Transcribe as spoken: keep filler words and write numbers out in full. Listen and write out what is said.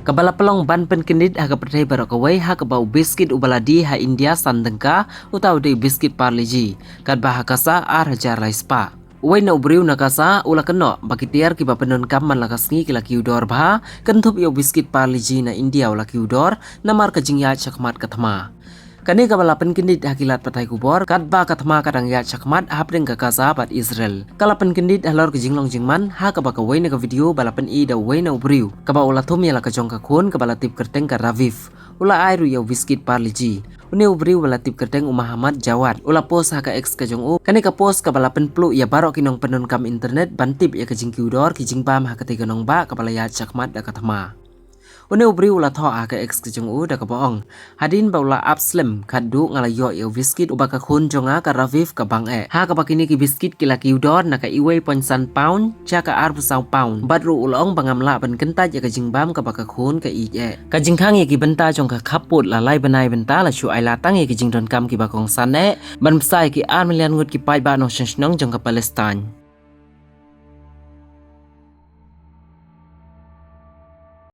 Kaba la pynlong ban pynkyndit ha ka pyrthei baroh kawei ha kaba u biskit uba la die ha India san tyngka, uta u dei u biskit Parle-G, katba ha Gaza ar hajar lai spah. Uwei na u briew na Gaza u la kynnoh ba ki tiar kiba pyndonkam man la ka sngi ki la kiew dor bha, kynthup ïa u biskit Parle-G na India u la kiew dor namar ka jingïaid shakhmat ka thma. Kane kaba la pynkyndit ha ki lad pathai khubor katba ka thma ka dang ïaid shakhmat hapdeng ka Gaza bad Israel. Ka la pynkyndit halor ka jinglong jingman ha kaba kawei na ka video ba la pyni da uwei na u briew kaba u la thum ïa la ka jong ka khun kaba la tip kyrteng ka Raviv. U la ai ruh ïa u biskit Parle-G. Une u briew ba la tip kyrteng u Mohammad Jawad u la post ha ka X ka jong u. Kane ka post kaba la pynpluh ïa baroh ki nongpyndonkam internet ban tip ïa ka jingkiew dor ki jingbam ha katei ka nongbah kaba la ïaid shakhmat da ka thma. Une u briew u la thoh ha ka X ka jong u da kaba ong, hadien ba u la ap slem khatduh nga la ïoh ïa u biskit uba ka khun jong nga ka Raviv ka bang eh. Ha kaba kine ki biskit ki la kiew dor na ka iwei point san pound sha ka arphew saw pound. Bad ruh u la ong ba ngam lah ban kyntait ïa ka jingbam kaba ka khun ka ïeit eh. Ka jingkhang ïa ki bynta jong ka khappud la lai bnai bynta la shu ai la tang ïa ki jingdonkam kiba kongsan eh ban bsa ïa ki ar million ngut ki paidbah nongshong shnong jong ka Palestine.